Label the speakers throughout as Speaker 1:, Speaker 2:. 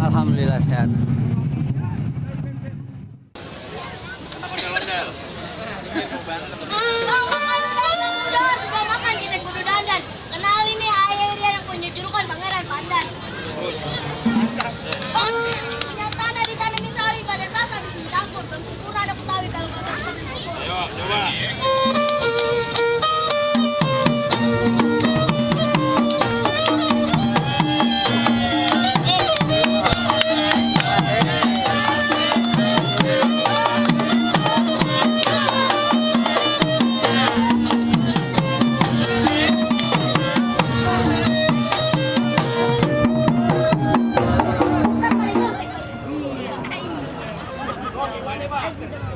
Speaker 1: Alhamdulillah sehat.
Speaker 2: Sudah makan kita kudu dandan. Kenalin nih ayah Irian yang punya julukan Pangeran Pandan. Punya tanah ditanemin sawi badan basah di sini campur. Dan sempurna ada Betawi kalau kata bisa mencukur.
Speaker 3: Ayo, coba.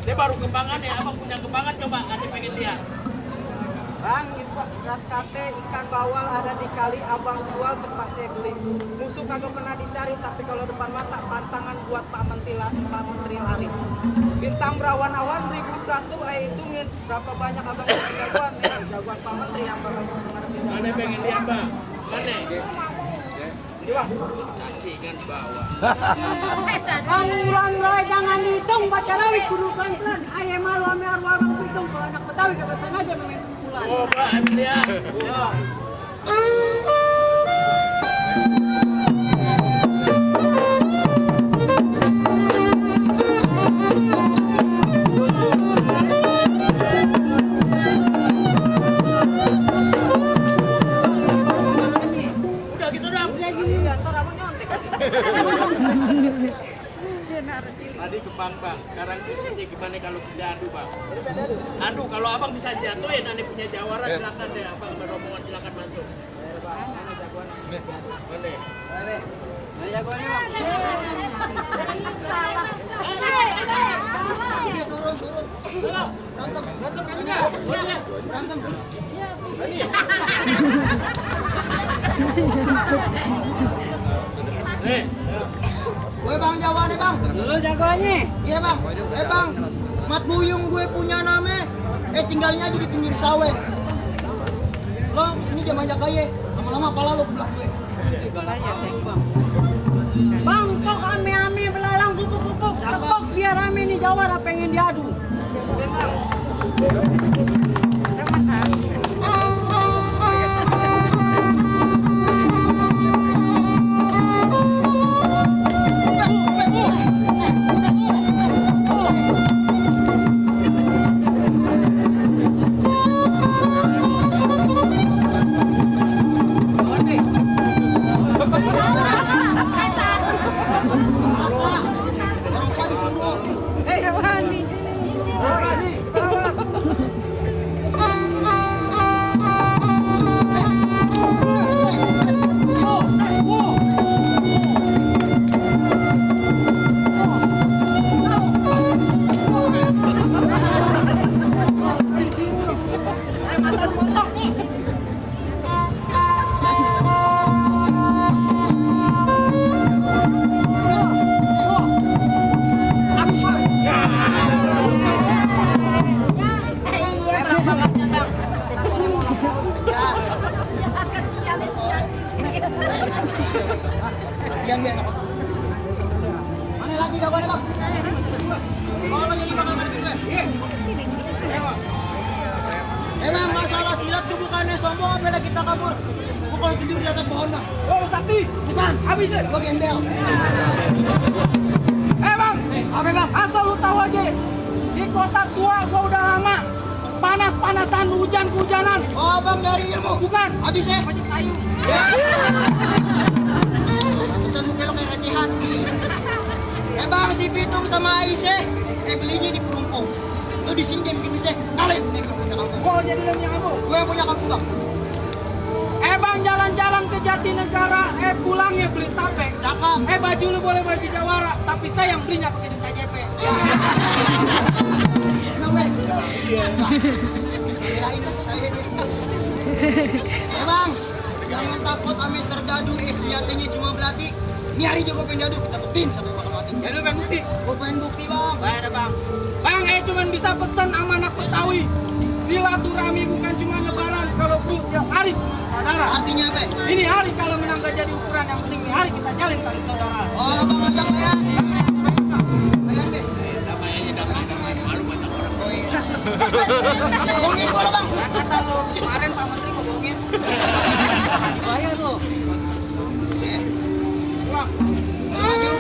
Speaker 3: Dia baru kembangan ya, abang punya kembangan coba, nanti pengen lihat.
Speaker 4: Bang, berat kate ikan bawal ada di kali abang jual tempat saya beli. Musuh kagak pernah dicari, tapi kalau depan mata pantangan buat Pak Menteri lari. Bintang berawan-awan 1001, hitungin berapa banyak abang punya jagoan. Jagoan Pak Menteri yang bakal menghadapi.
Speaker 3: Mana pengen lihat bang? Mana?
Speaker 4: Ini bang.
Speaker 3: Kaki kan di bawah.
Speaker 4: Bang, ulang jangan dihitung, baca lawik kudu pelan-pelan. Ayah malu ame arwah-arwah hitung, kalau anak Betawi kagak sengaja main pukulan.
Speaker 3: Oh, Pak, ambil lihat. Udah gitu dong.
Speaker 4: Udah gini, ntar abang nyontek.
Speaker 3: Tadi ke bang, sekarang di sini gimana kalau kita adu bang? Adu, kalau abang bisa jatuhin, nanti punya jawara silakan deh, abang beromongan silakan masuk. Mana?
Speaker 4: Mana jagoannya bang? Turun.
Speaker 3: Berantem kan enggak? Boleh.
Speaker 4: Berantem.
Speaker 3: Ini.
Speaker 4: Gue bang jawabannya bang. Lu jagoannya? Iya bang. Bang, mat buyung gue punya nama. Tinggalnya aja di pinggir sawah. Lo sini jam aja kaya. Lama-lama pala lo belah gue. Bang, kok ame-ame belalang pupuk-pupuk. Tepok biar ame nih jawara pengen diadu. Kasihan dia. Mana lagi jagoannya bang? Oh lagi 5 kamar di sini. Emang masalah silat tuh bukannya sombong apa kita kabur. Gua kalau tidur di atas pohon bang. Oh sakti. Bukan. Habis ya. Gua gembel. Bang. Apa bang? Asal lu tahu aja. Di kota tua gua udah lama. Panas-panasan, hujan-hujanan. Oh bang dari ilmu. Bukan. Habis ya. Pajak kayu. Ya. Pesan lu belok kayak recehan. Bang si Pitung sama Aisyah belinya di
Speaker 1: di sini dia bikin bisa kalian nih gue punya kamu.
Speaker 4: Kok jadi lo punya kamu?
Speaker 1: Gue yang punya kamu bang.
Speaker 4: Bang jalan-jalan ke Jatinegara, pulangnya beli tape.
Speaker 1: Cakep.
Speaker 4: Baju lu boleh baju Jawara, tapi saya yang belinya pakai duit KJP.
Speaker 1: Enak weh. Iya. Belain saya dia. Bang, jangan takut ame serdadu senjatanya cuma belati. Ini hari juga pengen jadu, kita buktiin sampai mati.
Speaker 4: Ya lu pengen bukti?
Speaker 1: Gue pengen bukti bang.
Speaker 4: Baik ada bang. Bang, cuman bisa pesan sama anak Betawi. Silaturahmi bukan cuma lebaran, kalau perlu tiap hari saudara.
Speaker 1: Artinya apa?
Speaker 4: Ini hari kalau menang gak jadi ukuran, yang penting ini hari kita jalin tali saudara.
Speaker 1: Oh bang ojek ya. Ayo deh.
Speaker 3: Damai aja, damai. Malu banyak orang.
Speaker 1: Oh iya. Bohongin gue lah bang.
Speaker 4: Kata lo kemarin Pak Menteri ngomongin. Bayar lo. Pulang.
Speaker 1: Maju.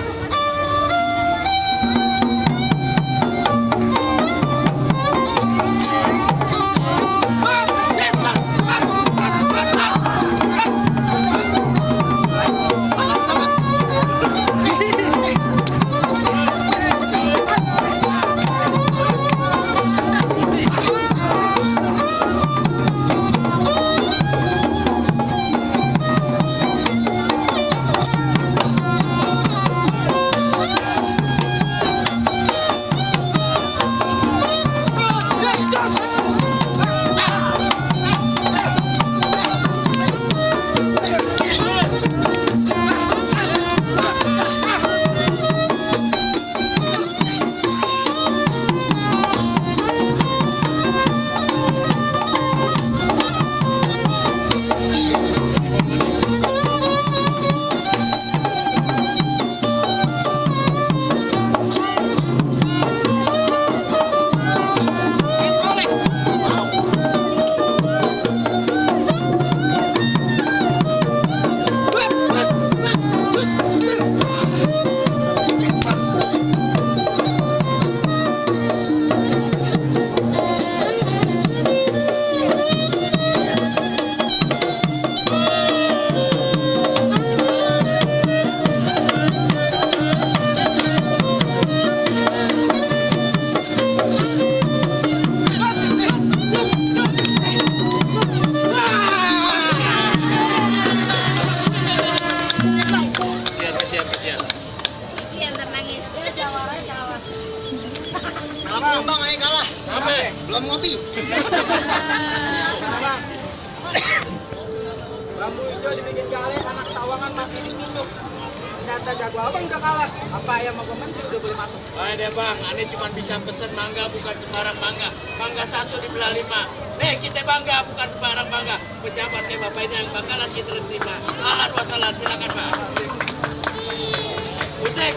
Speaker 3: Kasihan.
Speaker 2: Iya, ntar nangis. Dia Jawara.
Speaker 1: Bang, bang, ayo kalah.
Speaker 3: Apa?
Speaker 1: Belum ngopi.
Speaker 4: Lampu hijau dibikin gale, anak sawangan mati ditusuk. Ternyata jago abang udah kalah. Apa ayam sama menteri udah boleh masuk?
Speaker 3: Baik deh bang, ane cuma bisa pesen mangga bukan sembarang mangga. Mangga 1 dibelah 5. Nih kita bangga bukan sembarang bangga. Pejabatnya bapak ini yang bakalan kita terima. Ahlan wassalam, silakan pak. Musik.